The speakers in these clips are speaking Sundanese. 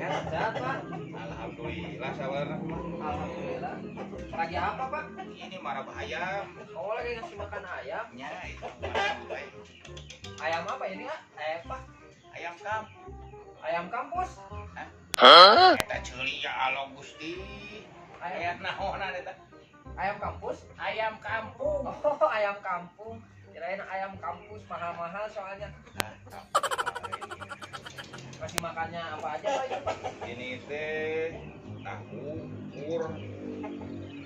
Sehat, Pak. Alhamdulillah sabar. Alhamdulillah. Lagi apa, Pak? Ini marah ayam. Oh, lagi ngasih makan ayam. Ya, itu. Ayam apa ini, Pak? Ayam apa? Ayam kampus. Ayam kampus? Hah? Eta ceuli ya Allah Gusti. Ayam naonan eta? Ayam kampus? Ayam kampung. Oh, ayam kampung. Kirain ayam kampus mahal-mahal soalnya. Kasih makannya apa aja, Pak, itu, Pak? Ini teh tahu, pur,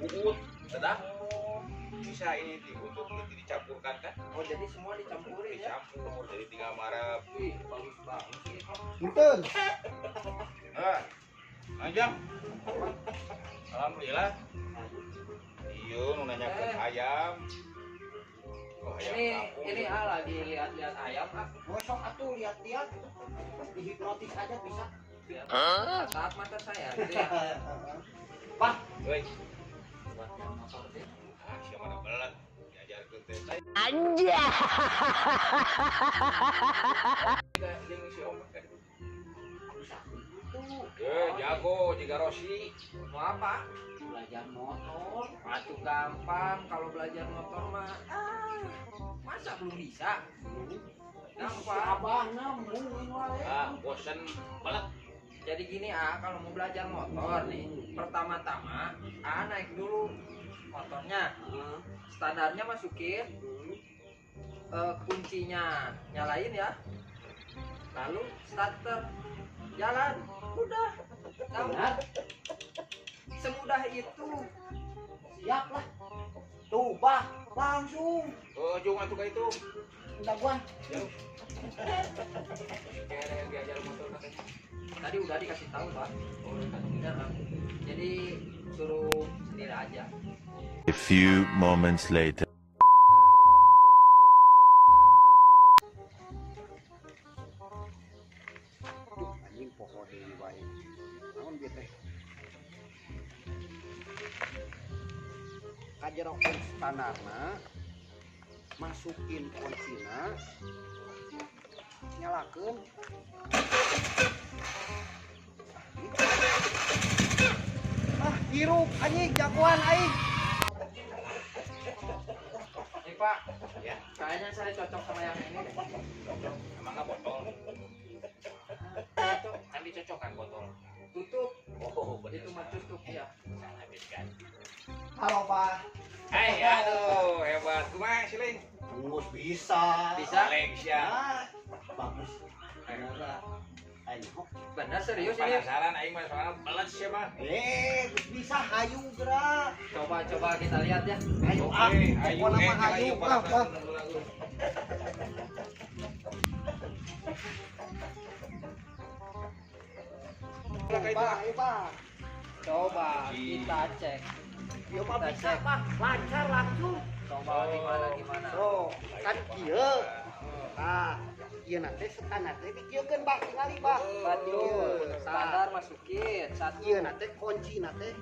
uut, sedap. Bisa ini untuk itu dicampurkan kan? Oh, jadi semua dicampurin ya? Dicampur, jadi tinggal marah. Wih, bagus banget sih. Punten. Nah, anjang. Alhamdulillah. Iya, nu nanyakeun ayam. Oh, ayam ini kampung. Ini lagi lihat-lihat ayam, ah. Bosok atuh lihat-lihat. Dihipnotis aja bisa. Saat mata saya gitu ya. Pak, woi. Ah, siapa mana belet diajarkeun teh. Anjay. Jeung si Om kan. Jago jiga Rossi. Mau apa? Belajar motor. Atuh gampang kalau belajar motor mah. Ah, masa belum bisa? Gampang. Abah nambung wae. Ah, bosen belet. Jadi gini, ah, kalau mau belajar motor nih, pertama-tama ah naik dulu motornya. Standarnya masukin kuncinya, nyalain ya. Lalu starter, jalan, udah. Gampang. Semudah itu. Siap lah. Tuh, Bah, langsung. Oh, jung atuh ka itu. Udah gua. Kayak ada yang diajar motor katanya. Tadi udah dikasih tahu, Pak. Oh, udah. Jadi suruh sendiri aja. A few moments later. Duh, anjing poho deui wae. Naon bieu teh? Kajerokeun standarna, masukin kuncina, nyalakeun. Ah, hirup anjing jagoan aing. Nih, Pak. Ya. Kayaknya saya cocok sama yang ini deh. Cocok. Emang enggak botol? Cocok. Kan dicocokkan botol. Tutup. Oh, bener. Itu mah tutup ya. Salah kan. Halo, Pak. Hai, aduh, hebat. Kumaha si Leng? Terus bisa. Bisa? Leng siap. Ah, bagus. Ayo. Benar serius ini. Penasaran aing mah soalnya belet sih mah. Terus bisa hayu gerak. Coba-coba kita lihat ya. Ayo ah, ayo, pokokna mah hayu ah, ah. Pak, ayo, Pak. Coba kita cek. Ieu mah bisa, Pak. Lancar langsung. Coba gimana. Oh, kan kieu. Nah, ieu nanti standar teh dikieukeun, Pak, tingali, Pak. Betul. Standar masukin satu. Ieu nanti kunci nanti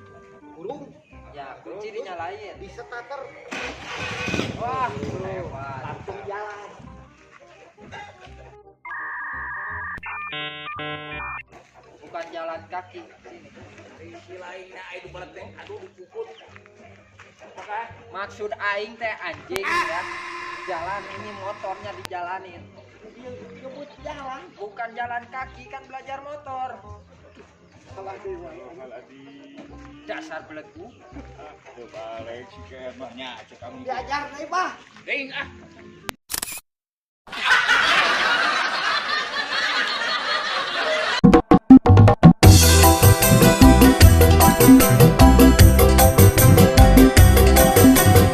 burung Ya, kunci dinyalain. di starter. Wah, hebat. Langsung jalan. Bukan jalan kaki sini. Si lainnya itu belet teh, aduh dipukul. Apakah? Maksud aing teh anjing ya. Jalan ini motornya dijalanin. Nyebut jalan. Bukan jalan kaki kan belajar motor. Salah deui wae. Dasar belegu. Balik si kemahnya cek kami. Diajar deui, Pak. Ding ah.